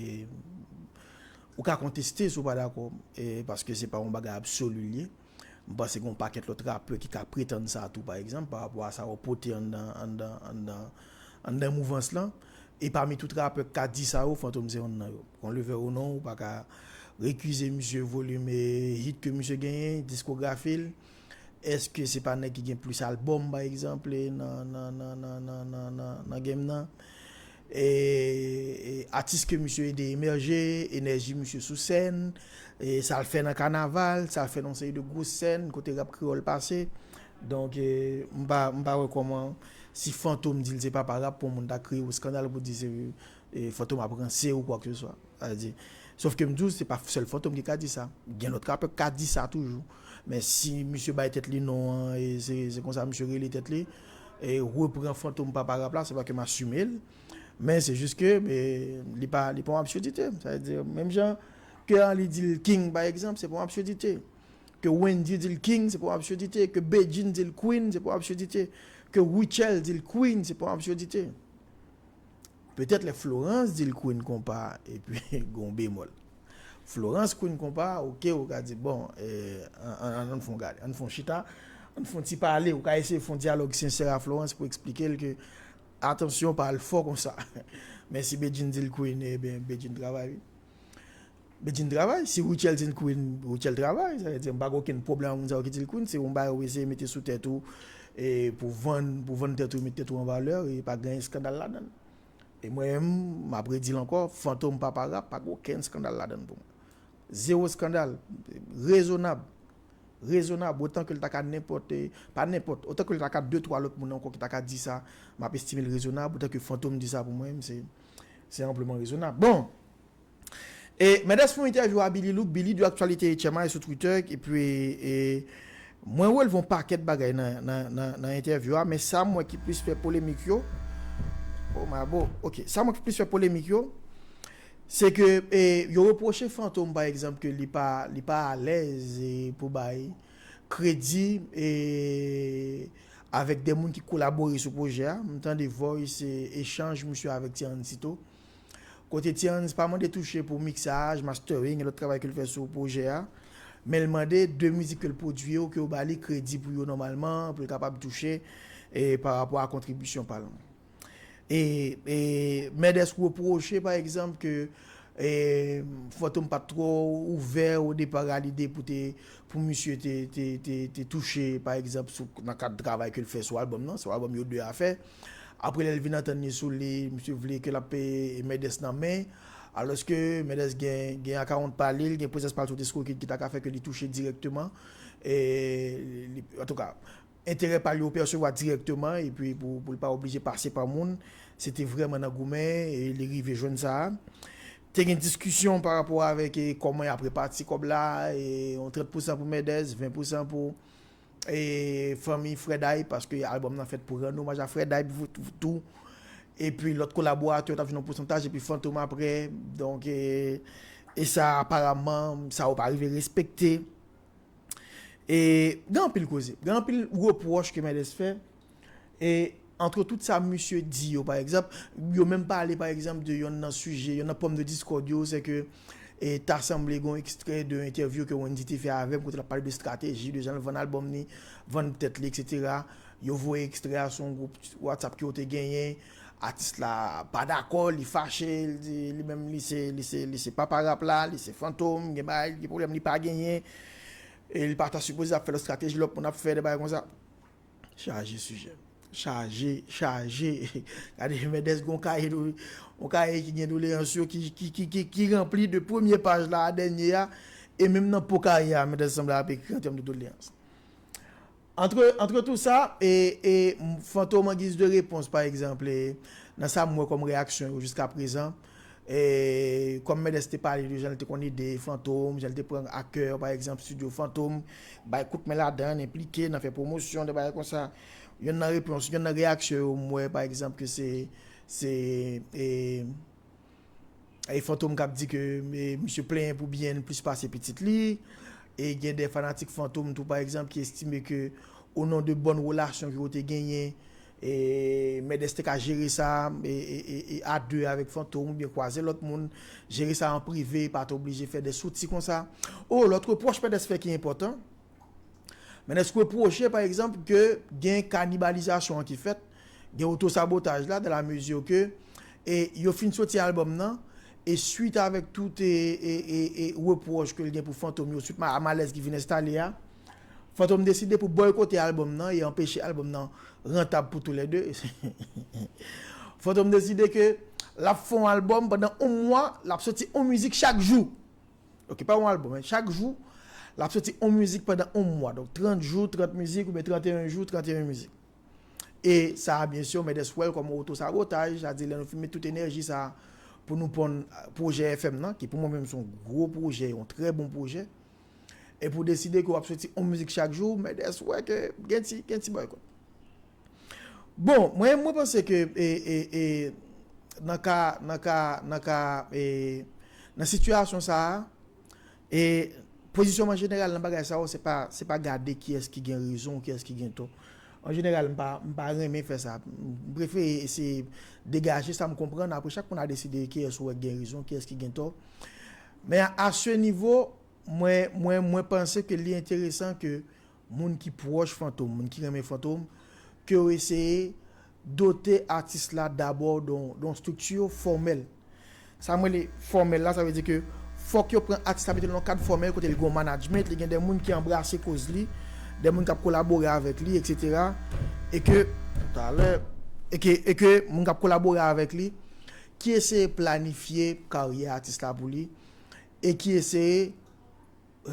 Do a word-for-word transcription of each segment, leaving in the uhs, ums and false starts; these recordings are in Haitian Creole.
e, ou ka konteste si w pa dakò, e, paske se pa yon bagay absoli l ye. M panse gen yon pakèt lòt rapè ki ka pretann sa tou, pa egzanp, pa rapò a sa yo pote anndan, anndan, anndan, anndan mouvans lan. E pami tout rapè k ka di sa yo, Fantom se yonn nan yo. Qu'on le veuille ou non, ou pa ka rekize misye volim e hit ke misye genyen, diskografi l. Èske se pa nèg ki gen plis albòm, pa egzanp, nan, nan, nan, nan, nan, nan, nan, nan game nan? E, e atis ke misye ede emèje, enèji misye sou sèn, e sa l fè nan kanaval, sa l fè nan yon seri de gwo sèn kote rap kreyòl pase. Donk, e, m pa, m pa wè kòman si Fantom di l se papa rap pou yon moun ta kreye yon eskandal pou di se, e, Fantom ap ranse ou kwa ke se swa. Sa vle di, sof ke m di w, se pa sèl Fantom ki ka di sa. Gen lòt rapè k ka di sa toujou. Men si misye bay tèt li non an, e se, se konsa misye rele tèt li, e repran Fantom papa rap la, se pa ke m asime l. Men se jis ke, e, li pa, li pa yon absidite. Sa vle di, menm jan ke Anly di l King, pa egzanp, se pa yon absidite. Ke Wendyy di l King, se pa yon absidite. Ke Bedjine di l Queen, se pa yon absidite. Ke Rutshelle di l Queen, se pa yon absidite. Petèt lè Florence di l Queen konpa, epi gon bemòl. Florence Queen konpa, oke, ou ka di, bon, e, an, an, an, ann fè yon gade, ann fè yon chita, ann fè yon ti pale, ou ka eseye fè yon dyalòg sensè a Florence pou eksplike l ke, atansyon, pa al fò konsa. Men si Bedjine di l Queen, ebyen, Bedjine travay, wi. Bedjine travay. Si Rutshelle di l Queen, Rutshelle travay. Sa vle di, m pa gen okenn pwoblèm ak moun sa yo ki di l Queen. Se yon bagay ou eseye mete sou tèt ou, e pou vann, pou vann tèt ou, mete tèt ou an valè, e pa gen eskandal ladan l. E mwen menm, m ap redi l ankò, Fantom papa rap, pa gen okenn eskandal ladan l pou mwen. Zewo eskandal, rezonab. Rezonab, otan ke l ta ka nenpòt, e, pa nenpòt, otan ke l ta ka de, twa lòt moun ankò ki ta ka di sa, m ap estime l rezonab, otan ke Fantom di sa pou mwen, se, se anpleman rezonab. Bon, e, Mendès fè yon entèvyou a Billy Look, Billy de Actualité H M I sou Twitter, epi, e, mwen relve yon pakèt bagay nan, nan, nan, nan entèvyou a, men sa m wè ki plis fè polemik yo, oh my bro, ok, sa m wè ki plis fè polemik yo, se ke, e, yo repwoche Fantom, pa egzanp, ke li pa, li pa alèz, e, pou bay kredi, e, avèk de moun ki kolabore sou pwojè a. M tande voice, e, echanj misye avèk Tiancito. Kote Tianz pa mande touche pou miksaj, mastering, e lòt travay ke l fè sou pwojè a. Men l mande de mizik ke l pwodui yo, ke yo ba li kredi pou yo nòmalman, pou l kapab touche, e, pa rapò a kontribisyon pa l. E, e Mendès repwoche, pa egzanp, ke, e, Fantom pa t twò ouvè o depa a lide pou te, pou misye te, te, te, te touche, pa egzanp, sou, nan kad travay ke l fè sou albòm nan, se yon albòm yo de a fè. Apre, lè l vin antann li sou li, misye vle ke l ap peye Mendès nan men, alòske Mendès gen, gen akawont pa li, l gen prezans pa l sou DistroKid ki ta ka fè ke li touche dirèkteman, e, li, antouka, enterè pa l yo pèsevwa dirèkteman, epi pou, pou l pa oblije pase pa moun, se te vrèman nan goumen, e li rive jwenn sa a. Te gen diskisyon pa rapò avèk, e, kòman y ap repati kòb la, e, yon trant pousan pou Mendès, ven pousan pou, e, fanmi Frè Day, paske albòm nan fèt pou rann omaj a Frè Day tou. Epi lòt kolaboratè yo t ap jwenn yon pousantaj, epi Fantom apre. Donk, e, e sa, aparaman, sa yo pa rive respekte. E gen anpil koze, gen anpil repwòch ke Mendès fè. E antre tout sa misye di yo, pa egzanp, yo menm pale, pa egzanp, de yonn nan sijè, yonn nan pòm de diskòd yo, se ke, e ta sanble gen yon ekstrè de entèvyou ke Wendyy te fè avè m, kote l ap pale de estrateji, de jan l vann albòm li, vann tèt li, etsetera. Yo voye ekstrè a sou yon gwoup WhatsApp ke yo te genyen. Atis la pa dakò, li fache, li di li menm li se, li se, li se papa rap la, li se Fantom, gen bagay, gen pwoblèm li pa genyen. E li pa ta sipoze ap fè lòt estrateji lòt moun ap fè, de bagay konsa. Chaje sijè. Chaje, chaje. Gade, Mendès gen yon kaye, yon kaye ki gen doleyans yo, ki, ki, ki, ki, ki ranpli de premye paj la a dènye a. E menm nan po kaye a, Mendès sanble ap ekri an tèm de doleyans. Antre, antre tou sa, e, e, Fantom an giz de repons, pa egzanp, e, nan sa m wè kòm reyaksyon yo jiska prezan, e, kòm Mendès te pale de jan l te konn ede Fantom, jan l te pran a kè, pa egzanp, estidyo Fantom, bay kout men ladan l, enplike nan fè pwomosyon, de bagay konsa. Yonn nan repons, yonn nan reyaksyon yo m wè, pa egzanp, ke se, se, e, e Fantom k ap di ke, e, misye plenyen pou byen l plis pase pitit li. E gen de fanatik Fantom tou, pa egzanp, ki estime ke, o non de bòn relasyon ke yo te genyen, E Mèdès te ka jere sa e, e, e, e a de avèk Fantom oubyen kwaze lòt moun, jere sa an prive, pa t oblije fè de soti konsa. O, lòt repwòch Mèdès fè ki enpòtan, Mèdès repwoche, pa egzanp, ke gen kanibalizasyon an ki fèt, gen otosabotaj la, dans la mesure ke e yo fin soti albòm nan, e swit avèk tout e, e, e, e repwòch ke l gen pou Fantom yo, swit ma- a malèz ki vin enstale a, Fantom deside pou bòykote albòm nan e anpeche albòm nan rantab pou toulède. Fantom deside ke l ap fè yon albòm pandan yon mwa, l ap soti yon mizik chak jou. Ok, pa yon albòm, men chak jou, l ap soti yon mizik pandan yon mwa. Donk, trant jou, trant mizik, oubyen trant e yon jou, trant e yon mizik. E sa a, byen si, Mèdès wè l kòm yon otosabotaj, sa di lè nou fin met tout enèji sa a pou nou ponn pwojè F M nan, ki pou mwen menm se yon gwo pwojè, yon trè bon pwojè, epi w deside ke w ap soti yon mizik chak jou, Mèdès wè ke gen ti, gen ti bòykòt. Bon, mwen, mwen panse ke e, e, e, nan ka, nan ka, nan ka, e, nan sitiyasyon sa a, e pozisyon mwen jeneral nan bagay sa yo, se pa, se pa gade kiyès ki gen rezon, kiyès ki gen tò. An jeneral, m pa, m pa renmen fè sa. M prefere eseye degaje sa m konprann, apre chak moun a deside kiyès ou wè ki gen rezon, kiyès ki gen tò. Men a, a se nivo, mwen, mwen, mwen panse ke li enteresan ke moun ki pwòch Fantom, moun ki renmen Fantom, ke yo eseye dote atis la dabò d on, d on estrikti fòmèl. Sa mwen rele fòmèl la, sa vle di ke fòk yo pran atis la mete l nan yon kad fòmèl kote l gen yon management, li gen de moun ki anbrase koz li, de moun k ap kolabore avèk li, et cetera. E ke, talè, e ke, e ke moun k ap kolabore avèk li, ki eseye planifye karyè atis la pou li, e ki eseye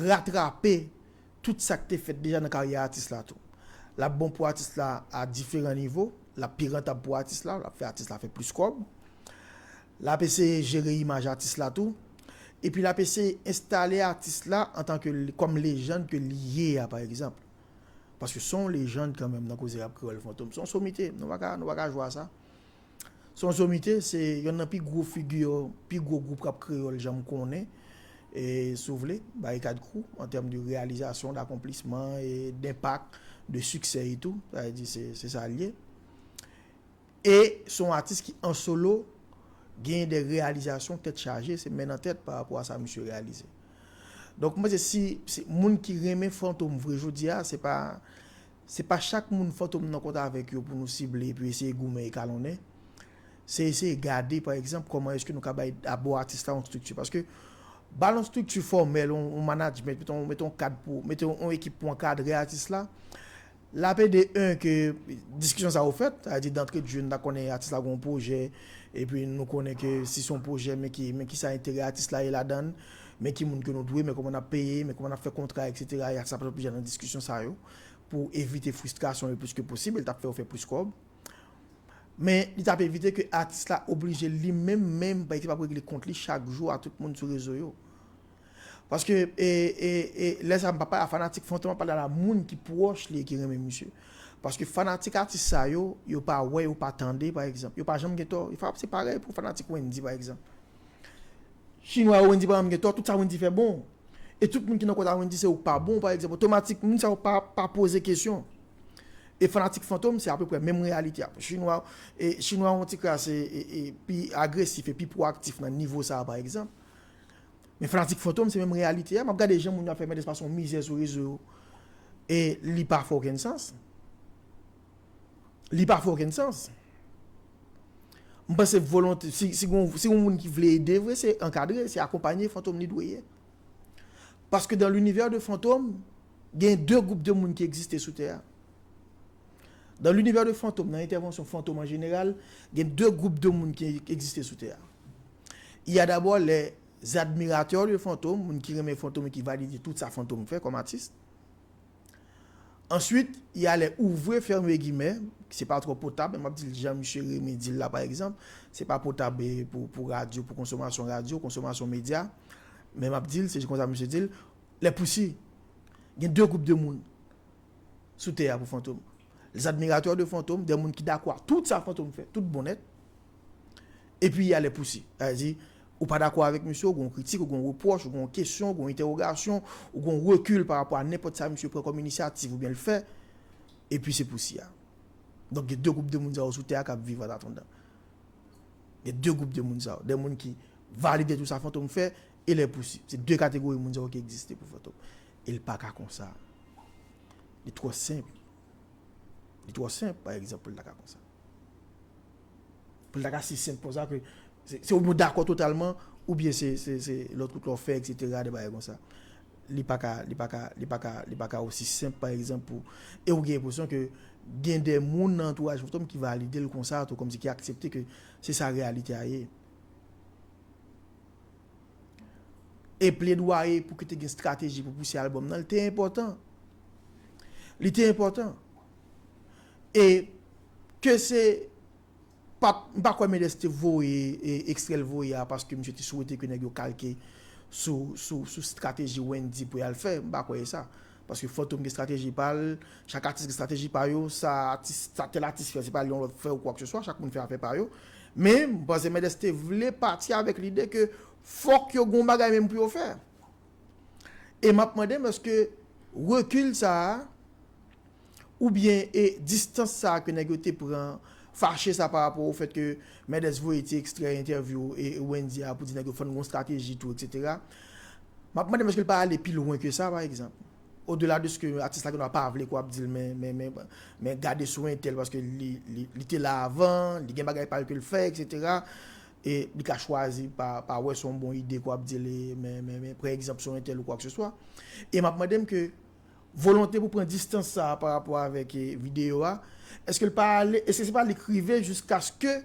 ratrape tout sa k te fèt deja nan karyè atis la tou. L ap bon pou atis la a diferan nivo, l ap pi rantab pou atis la, l ap fè atis la fè plis kòb. L ap eseye jere imaj atis la tou. Epi l ap eseye enstale atis la antanke l- kòm lejann ke li ye a, pa egzanp. Paske se yon lejann kanmenm nan koze rap kreyòl Fantom. Se yon somite, nou pa ka, nou pa ka jwe a sa. Se yon somite, se yonn nan pi gwo figi, pi gwo gwoup rap kreyòl janm konnen, e, si w vle, Barikad Crew, an tèm de reyalizasyon, dakonplisman, e denpak, de siksè e tou. Sa vle di, se, se sa l ye. E se yon atis ki an solo, genyen de reyalizasyon tèt chaje, se men nan tèt pa rapò a sa misye reyalize. Donk, mwen panse si, si moun ki renmen Fantom vre jodi a, se pa, se pa chak moun Fantom nan kontre avèk yo pou nou sible epi eseye goumen e kalonnen. Se eseye gade, pa egzanp, kòman èske nou ka bay dabò atis la yon estrikti. Paske ba l yon estrikti fòmèl, yon, yon management, mete yon, mete yon kad pou, mete yon, yon ekip pou ankadre atis la, l ap ede, en, ke diskisyon sa yo fèt, sa vle di, dantre de jeu, nou ta konnen atis la gen yon pwojè, epi nou konnen ke si se yon pwojè, men ki, men ki sa enterè atis la ye ladan l, men ki moun ke nou dwe, men kòman n ap peye, men kòman n ap fè kontra, et cetera. E atis la pa t oblije nan diskisyon sa yo, pou evite fristrasyon le plis ke posib, e l t ap fè yo fè plis kòb. Men, li t ap evite ke atis la oblije li menm, menm, pa egzanp, ap regle kont li chak jou a tout moun sou rezo yo. Paske, e, e, e, lè sa a, m pa pale a fanatik Fantom, m ap pale a moun ki pwòch li e ki renmen misye. Paske fanatik atis sa yo, yo pa wè, yo pa tande, pa egzanp. Yo pa janm gen tò. E fa-, se parèy pou fanatik Wendy, pa egzanp. Chinwa yo, Wendy pa janm gen tò, tout sa Wendy fè bon. E tout moun ki nan kont a Wendy se ou k pa bon, pa egzanp. Otomatik, moun sa yo pa, pa poze kesyon. E fanatik Fantom, se apeprè menm reyalite a. Chinwa, e, Chinwa yon ti kras e, e, e pi agresif e pi pwoaktif nan nivo sa a, pa egzanp. Men fanatik Fantom, se menm reyalite a. M ap gade jan moun yo ap fè Mèdès pase yon mizè sou rezo yo. E li pa fè okenn sans. Li pa fè okenn sans. M panse volonte, si, si gon, si gon moun ki vle ede vre, se ankadre, se akonpanye Fantom li dwe ye. Paske dans l'univers de Fantom, gen de gwoup de moun ki egziste sou tè a. Dans l'univers de Fantom, nan entèvansyon Fantom an jeneral, gen de gwoup de moun ki egziste sou tè a. Il y a d'abord les admirateurs de Fantom, moun ki renmen Fantom e ki valide tout sa Fantom fè kòm atis. Ensuite, il y a les ouvreux, fermez guillemets, se pa twò potab, men m ap di l jan misye renmen di l la, pa egzanp, se pa potab, eh, pou, pou radyo, pou konsomasyon radyo, konsomasyon medya, men m ap di l, se konsa misye di l, les poussy. Gen de gwoup de moun sou tè a pou Fantom. Les admirateurs de Fantom, de moun ki dakò ak tout sa Fantom fè, tout bon nèt. Epi, il y a les poussy. Sa vle di, ou pa dakò avèk misye, ou gen yon kritik, ou gen yon repwòch, ou gen yon kesyon, ou gen yon entèwogasyon, ou gen yon rekil pa rapò a nenpòt sa misye pran kòm inisyativ oubyen l fè, epi se poussy a. Donk, gen de gwoup de moun sa yo sou tè a k ap viv annatandan. Gen de gwoup de moun sa yo. De moun ki valide tou sa Fantom fè e lè pousib. Se de kategori moun sa yo ki egziste pou Fantom. E l pa ka konsa. Li twò senp. Li twò senp, pa egzanp, pou l ta ka konsa. Pou l ta ka si senp konsa ke se, se oubyen w dakò totalman, oubyen se, se, se lòt kout la w fè, etsetera, de bagay konsa. Li pa ka, li pa ka, li pa ka, li pa ka osi senp, pa egzanp, pou, e ou gen enpresyon ke gen de moun nan antouraj Fantom ki valide l konsa, tou kòmsi ki aksepte ke se sa reyalite a ye. E pledwaye pou ki te gen estrateji pou pouse albòm nan, li te enpòtan. Li te enpòtan. E ke se pa, m pa kwè Mendes te voye, e, ekstrè l voye a paske misye te swete ke nèg yo kalke sou, sou, sou estrateji Wendy pou y al fè. M pa kwè e sa. Paske Fantom gen estrateji pa l, chak atis gen estrateji pa yo, sa atis, sa tèl atis fè, se pa li yon lòt fè ou kwa ke se swa, chak moun fè afè pa yo. Men, m panse Mendes te vle pati avèk lide ke fòk yo gen yon bagay menm pou yo fè. E m ap mande m èske rekil sa a, oubyen e distans sa a ke nèg yo te pran, fache sa pa rapò o fèt ke Mendes voye ti ekstrè entèvyou e, e Wendy a pou di nèg yo fò n gen yon estrateji tou, etsetera. M ap mande m èske l pa ale pi lwen ke sa, pa egzanp. Odela de se ke atis la gendwa pa vle ke w ap di l, men, men, men, men gade sou entèl, paske li, li, li te la avan, li gen bagay pa l ke l fè, etsetera. E li ka chwazi pa, pa wè se yon bon ide ke w ap di l, men, men, men, pran egzanp sou entèl ou kwa ke se swa. E m ap mande m ke volonte pou pran distans sa a pa rapò avèk, e, videyo a, èske l pa ale, èske se pa li k rive jiskaske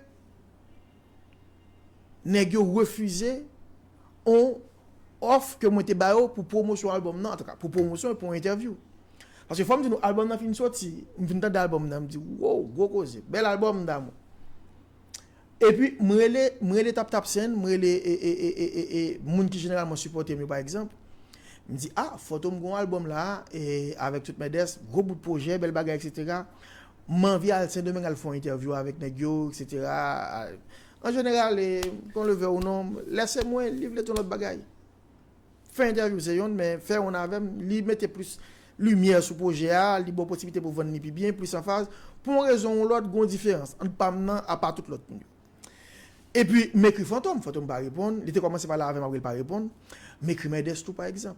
nèg yo refize on òf ke mwen te ba yo pou pwomosyon albòm nan, antouka, pou pwomosyon e pou entèvyou. Paske fò m di nou, albòm nan fin soti, m fin tande albòm nan, m di, wow, gwo koze, bèl albòm, damou. Epi, m rele, m rele Tap Tap Send, m rele, e, e, e, e, e, e, moun ki jeneralman sipòte m yo, pa egzanp. M di, a, Fantom gen yon albòm la, e, avèk tout Mendes, gwo bout pwojè, bèl bagay, etsetera. M anvi al Sendomeng al fè yon entèvyou avèk nèg yo, etsetera. An jeneral, e, kon le vle ou non, lè se mwen, li vle di yon lòt bagay. Fè entèvyou se yonn, men fè yonn avè m, li mete plis limyè sou pwojè a, li ba w posiblite pou vann li pi byen, plis anfaz, pou yon rezon ou lòt, gen yon diferans ant pa m nan apa tout lòt moun yo. Epi, m ekri Fantom, Fantom pa reponn, li te kòmanse pale avè m, apre l pa reponn. M ekri Mendes tou, pa egzanp.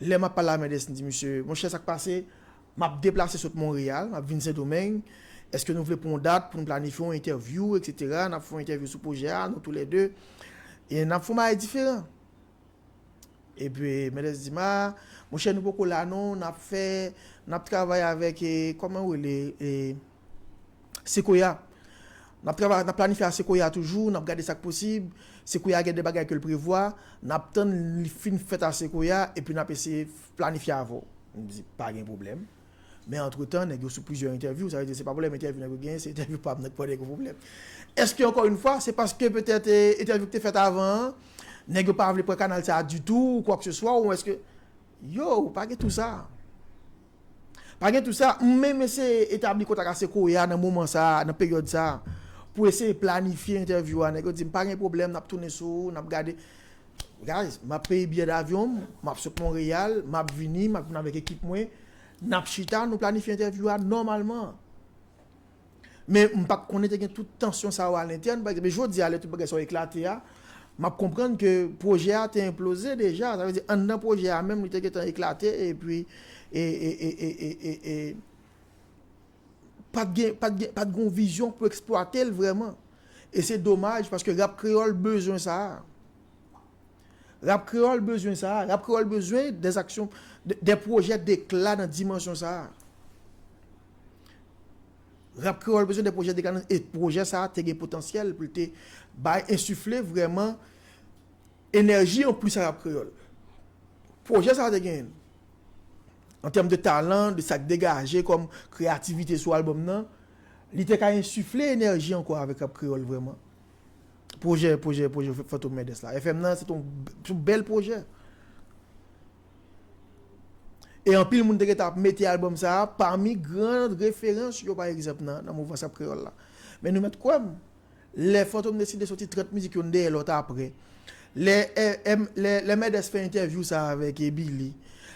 Lè m ap pale a Mendes, m di, misye, monchè, sa k pase, m ap deplase sot Monreyal, m ap vin Sendomeng, èske nou vle pran yon dat pou nou planifye yon entèvyou, etsetera, n ap fè yon entèvyou sou pwojè a, nou toulède, e n ap fè yon bagay diferan. Epi, Mendes di m, a, monchè, nou poko la non, n ap fè, n ap travay avèk, e, kòman yo rele, e, Sequoia. N ap travay, n ap planifye a Sequoia toujou, n ap gade sa k posib. Sequoia gen de bagay ke l prevwa, n ap tann li fin fèt a Sequoia, epi n ap eseye planifye avè w. M di, pa gen pwoblèm. Men antretan, nèg yo sou plizyè entèvyou, sa vle di se pa pwoblèm entèvyou nèg yo genyen, se entèvyou pa m nan k pral gen pwoblèm. Èske, ankò yon fwa, se paske petèt, e, entèvyou ki te fèt avan an, nèg yo pa vle pran kanal sa a ditou, ou kwa ke se swa, ou èske, yo, pa gen tou sa. Pa gen tou sa, m menm eseye etabli kontak a Sequoia nan moman sa a, nan peryòd sa a, pou eseye planifye entèvyou a, nèg yo di m, pa gen pwoblèm, n ap tounen sou ou, n ap gade. Guys, m ap peye biyè davyon m, m ap sot Monreyal, m ap vini, m ap vin avèk ekip mwen, n ap chita, nou planifye entèvyou a nòmalman. Men m pa t konnen te gen tout tansyon sa yo alentèn, pa egzanp, men jodi a, lè tout bagay sa yo eklate a, m ap konprann ke pwojè a te enploze deja, sa vle di anndan pwojè a menm, li te gentan eklate, epi, e, e, e, e, e, e, e, pa t gen, pa t gen, pa t gen yon vizyon pou eksplwate l vrèman. E se domaj, paske rap kreyòl bezwen sa a. Rap kreyòl bezwen sa a. Rap kreyòl bezwen dè aksyon, dè, dè pwojè dekla nan dimansyon sa a. Rap kreyòl bezwen dè pwojè dekla nan, e pwojè sa a te gen potansyèl pou l te bay, ensifle vrèman enèji anplis a rap kreyòl. Pwojè sa a te genyen. An tèm de talan, de sa k degaje kòm kreyativite sou albòm nan, li te ka ensifle enèji ankò avèk rap kreyòl vrèman. Pwojè, pwojè, pwojè Fantom Mendes la. F M nan, se t on, se yon bèl pwojè. E anpil moun te gentan ap mete albòm sa a pami gran referans yo, pa egzanp, nan, nan mouvans rap kreyòl la. Men nou mèt kwè m, lè Fantom deside soti trant mizik yonn dèyè lòt apre, lè, eh, eh, lè, lè Mendes fè entèvyou sa a avèk, eh, Billy,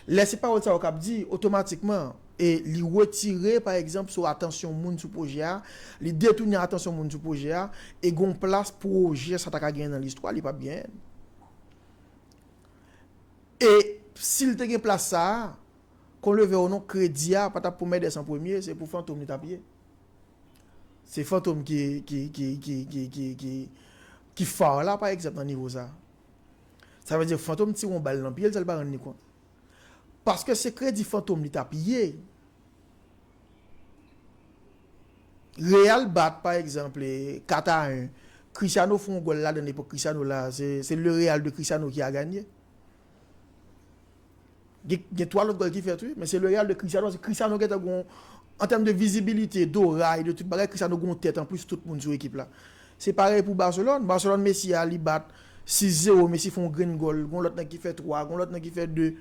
lè se pawòl sa yo k ap di, otomatikman, e li retire, pa egzanp, sou atansyon moun sou pwojè a, li detounen atansyon moun sou pwojè a, e gon plas pwojè sa ta ka genyen nan listwa, li p ap genyen. E si l te gen plas sa a, kon le veuille ou non, kredi a pa t ap pou Mèdès an premye, se pou Fantom li t ap ye. Se Fantom ki, ki, ki, ki, ki, ki, ki, ki fa la, pa egzanp, nan nivo sa. Sa vle di Fantom tire yon bal nan pye l san l pa rann li kont. Paske se kredi Fantom li t ap ye. Real bat, pa egzanp, e, kat a en. Cristiano fè yon gòl ladan epòk Cristiano la, se, se le Real de Cristiano qui a gagné. Gen, gen twa lòt gòl ki fèt, wi, men se le Real de Cristiano, se Cristiano gentan gon, an tèm de vizibilite, dora e de tout bagay, Cristiano gon tèt anplis tout moun sou ekip la. Se parèy pou Barcelone. Barcelone, Messi a, li bat sis zewo, Messi fè yon grenn gòl, gon lòt nèg ki fè twa, gon lòt nèg ki fè de.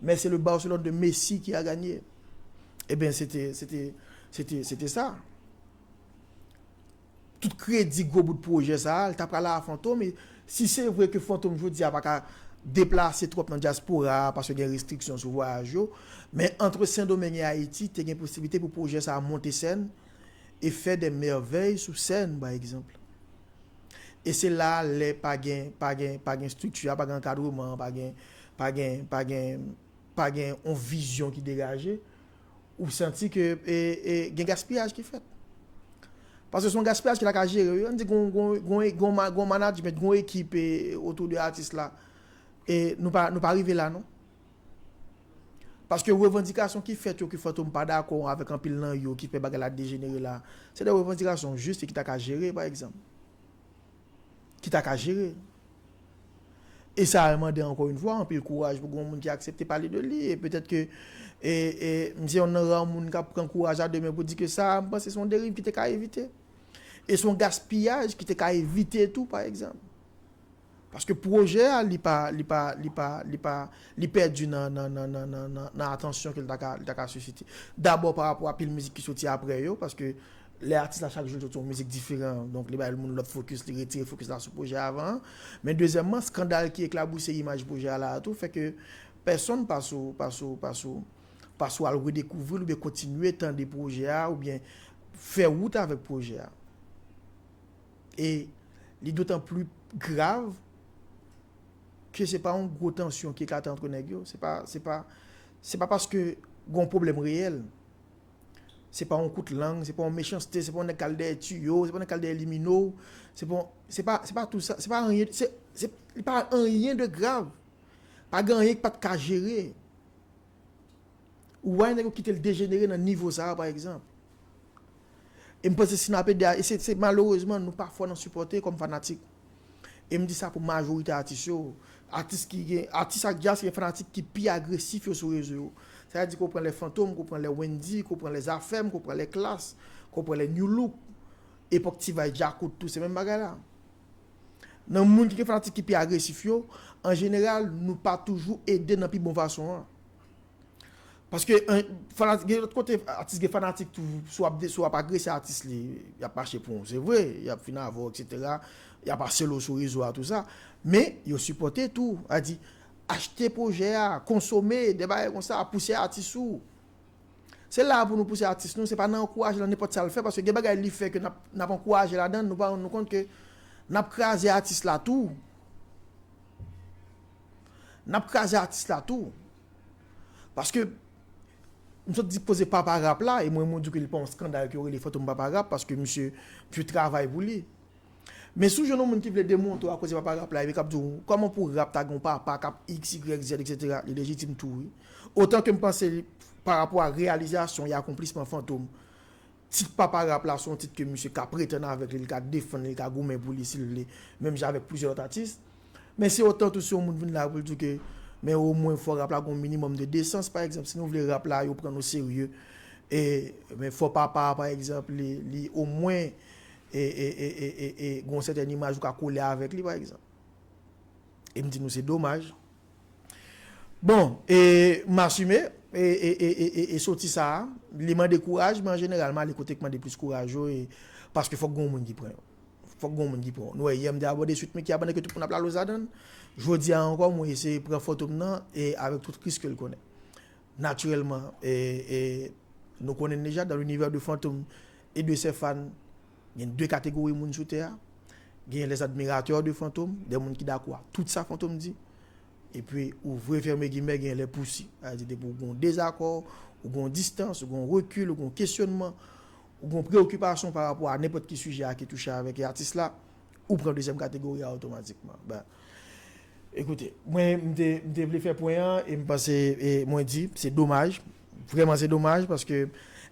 Men se le Barcelone de Messi qui a gagné. Ebyen, se te, se te, se te, se te sa. Tout kredi gwo bout pwojè sa a, li ta pral a Fantom. E si se vre ke Fantom jodi a pa ka deplase twòp nan dyaspora a, paske gen restriksyon sou vwayaj yo, men antre Sendomeng e Ayiti, te gen posiblite pou pwojè sa a monte sèn e fè de mèvèy sou sèn, pa egzanp. E se la, lè pa gen, pa gen, pa gen estrikti a, pa gen ankadreman, pa gen, pa gen, pa gen, pa gen yon vizyon ki degaje, ou santi ke, e, e, gen gaspiyaj ki fèt. Paske se yon gaspiyaj ki ta ka jere, wi. Ann di gon, gon, gon, gon, ma- gon management, gon ekip, e, otou de atis la. E nou pa, nou pa rive la, non. Paske revandikasyon ki fèt yo, ke Fantom pa dakò avèk anpil nan yo, ki fè bagay la dejenere la, se de revandikasyon jis e ki ta ka jere, pa egzanp. Ki ta ka jere. E sa mande, ankò yon fwa, anpil kouraj pou gon moun ki aksepte pale de li. E petèt ke, e, e, m se yonn nan ra moun k ap pran kouraj la demen pou di ke sa, m panse se yon deriv ki te ka evite. E se yon gaspiyaj ki te ka evite tou, pa egzanp. Paske pwojè a, li pa, li pa, li pa, li pa, li pèdi nan, nan, nan, nan, nan, nan, nan atansyon ke li ta ka, li ta ka sisite. Dabò pa rapò a pil mizik ki soti apre yo, paske lè atis la chak jou l soti yon mizik diferan, donk li bay moun lòt fokis, li retire fokis la sou pwojè avan an. Men dezyèmman, eskandal ki eklabousi imaj pwojè a la a tou, fè ke pèsonn pa sou, pa sou, pa sou, pa sou al redekouvri l oubyen kontinye tande pwojè a oubyen fè wout avèk pwojè a. E li dotan pli grav ke se pa yon gwo tansyon ki eklate antre nèg yo. Se pa, se pa, se pa paske gon pwoblèm reyèl. Se pa yon kout lang, se pa yon mechanste, se pa yon nèg k al dèyè tiyo, se pa yon nèg k al dèyè limino, se pa, se pa, se pa tou sa, se pa anyen, se, se, li pa anyen de grav. Pa gen anyen ki pa t ka jere. Ou wè nèg yo kite l dejenere nan nivo sa a, pa egzanp. E m panse si n ap ede a, e se, se malerezman, nou pa fò nan sipòte kòm fanatik. E m di sa pou majorite atis yo. Atis ki gen, atis ak djaz ki gen fanatik ki pi agresif yo sou rezo yo. Sa vle di ke w pran lè Fantom, ke w pran lè Wendy, ke w pran lè Zafèm, ke w pran lè Klass, ke w pran lè Nu Look, epòk T-Vice, Djakout, tou se menm bagay la. Nan moun ki gen fanatik ki pi agresif yo, an jeneral, nou pa toujou ede nan pi bon fason an. Paske, en, fanatik, gen lòt kote, atis gen fanatik tou, si w ap de-, si w ap agrese atis li, y ap mache pran w, se vre, y ap fin avè w, etsetera. Y ap asele w sou rezo a, tou sa. Men, yo sipòte tou. A di, achte pwojè a, konsome, de bagay konsa, pouse atis ou. Se la pou nou pouse atis nou, se pa nan ankouraje l nan nenpòt sa l fè, paske gen bagay li fè ke n ap, n ap ankouraje ladan l, nou pa rann nou kont ke n ap kraze atis la tou. N ap kraze atis la tou. Paske, m sot di koze papa rap la, e mwen, mwen di ke li pa yon eskandal ke yo rele Fantom papa rap, paske misye, misye travay pou li. Men si w jwenn yon moun ki vle demontre w akoz e papa rap la, epi k ap di w, kòman pou rap ta gen yon papa k ap X, Y, Z, etsetera, li lejitim tou, wi. Otan ke m panse li, pa rapò a reyalizasyon e akonplisman Fantom, tit papa rap la se yon tit ke misye ka pretann avèk li, li ka defann li, li ka goumen pou li si l vle, menm jan avèk plizyè lòt atis. Men se otan tou si yon moun vin la pou l di w ke, men omwen fò rap la gen yon minimòm de desans, pa egzanp, si nou vle rap la, yo pran nou serye, e, men fò papa a, pa egzanp, li, li omwen e, e, e, e, e, e gen yon sètèn imaj ou ka kole avèk li, pa egzanp. E m di nou se domaj. Bon, e, m asime, e, e, e, e, e, e soti sa a, li mande kouraj, men an jeneral, m ale kote k mande plis kouraj yo, e, paske fòk gen yon moun ki pran yo. Fòk gen yon moun ki pran yo. Nou wè, yè m te abòde Sweet Micky a pandan ke tout moun ap laloz ladan l. Jodi a ankò, mwen eseye pran Fantom nan, e avèk tout risk ke l konnen. Natirèlman, e, e, Nou konnen deja, dans l'univers de Fantom et de ses fans, gen de kategori moun sou tè a. Gen les admirateurs de Fantom, de moun ki dakò ak tout sa Fantom di. Epi, ouvre fèmen gimè, gen les poussy. Sa vle di, depi ou gen yon dezakò, ou gen yon distans, ou gen yon rekil, ou gen yon kesyonman, ou gen yon preokipasyon pa rapò a nenpòt ki sijè a ki touche avèk atis la, ou pran dezyèm kategori a otomatikman. Ben, ekoute, mwen, m te, m te vle fè pwen an, e m panse, e mwen di, se domaj, vrèman se domaj, paske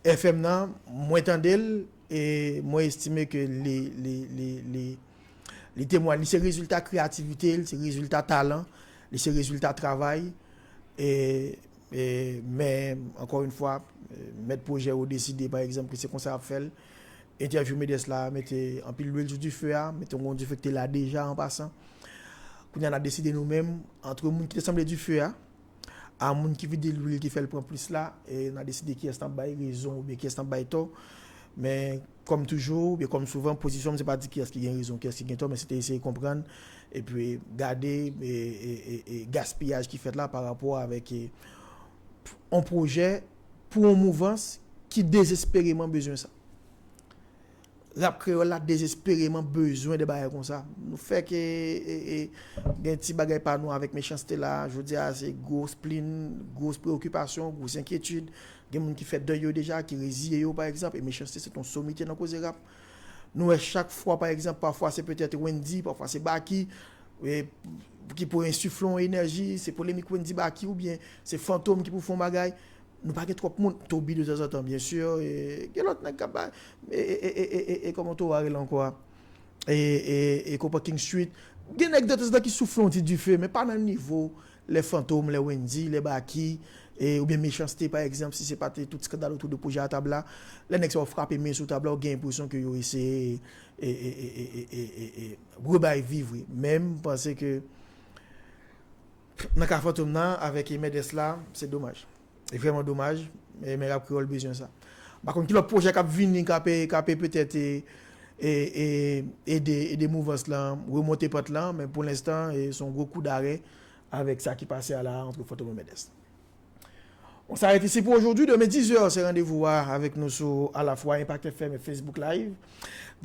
F M nan, mwen tande l, e mwen estime ke li, li, li, li, li temway, li se rezilta kreyativite l, se rezilta talan, li se rezilta travay, e, e, men, ankò yon fwa, e, mèt pwojè yo deside, pa egzanp, ke se konsa y ap fè l. Entèvyou Medès la mete anpil lwil sou dife a, mete yon dife ki te la deja an pasan. Kounye a, n a deside nou menm, antre moun ki te sanble dife a, a moun ki vide lwil ki fè l pran plis la, e n a deside kiyès n ap bay rezon oubyen kiyès n ap bay tò. Men, kòm toujou, oubyen kòm souvan, pozisyon m se pa di kiyès ki gen rezon, kiyès ki gen tò, men se te eseye konprann, epi gade, e, e, e, e gaspiyaj ki fèt la pa rapò avèk, e, yon pwojè pou yon mouvans ki dezespereman bezwen sa. Rap kreyòl la dezespereman bezwen de bagay konsa. Nou fèk, e, e, e, gen ti bagay pa nou avèk Mechanste la. Jodi a, se gwo spleen, gwo preokipasyon, gwo enkyetid. Gen moun ki fè dèy yo deja, ki reziye yo, pa egzanp. E Mechanste, se t yon somite nan koze rap. Nou wè chak fwa, pa egzanp, pafwa se petèt Wendy, pafwa se Baky, e, ki pou ensifle yon enèji, se polemik Wendy Baky oubyen se Fantom ki pou fè yon bagay. Nou pa gen twòp moun. Toby de tanzantan, byen si, e, gen lòt nèg k ap bay, e, e, e, e, e, e, kòman Towa rele ankò a? E, e, e, Kopa King Street. Gen nèg de tanzantan ki soufle yon ti dife, men pa nan nivo lè Fantom, lè Wendy, lè Baky, e, oubyen Mechanste, pa egzanp, si se pa te tout eskandal otou de pwojè a tab la, lè nèg sa yo frape men sou tab la, ou gen enpresyon ke yo eseye, e, e, rebay vi vre. Men m panse ke nan ka Fantom nan, avèk Medès la, se domaj. E vrèman domaj, e, men rap kreyòl bezwen sa. M pa konn ki lòt pwojè k ap vini, k ap, k ap petèt, e, e, e, ede, ede mouvans lan, remonte pant lan, men pou lenstan, e, se yon gwo kou darè avèk sa ki pase a la, ant Fantom e Medès. On s'arrête ici pour aujourd'hui. Demain, dix heures, c'est rendez-vous, a, avec nous sur à la fois Impact F M et Facebook Live.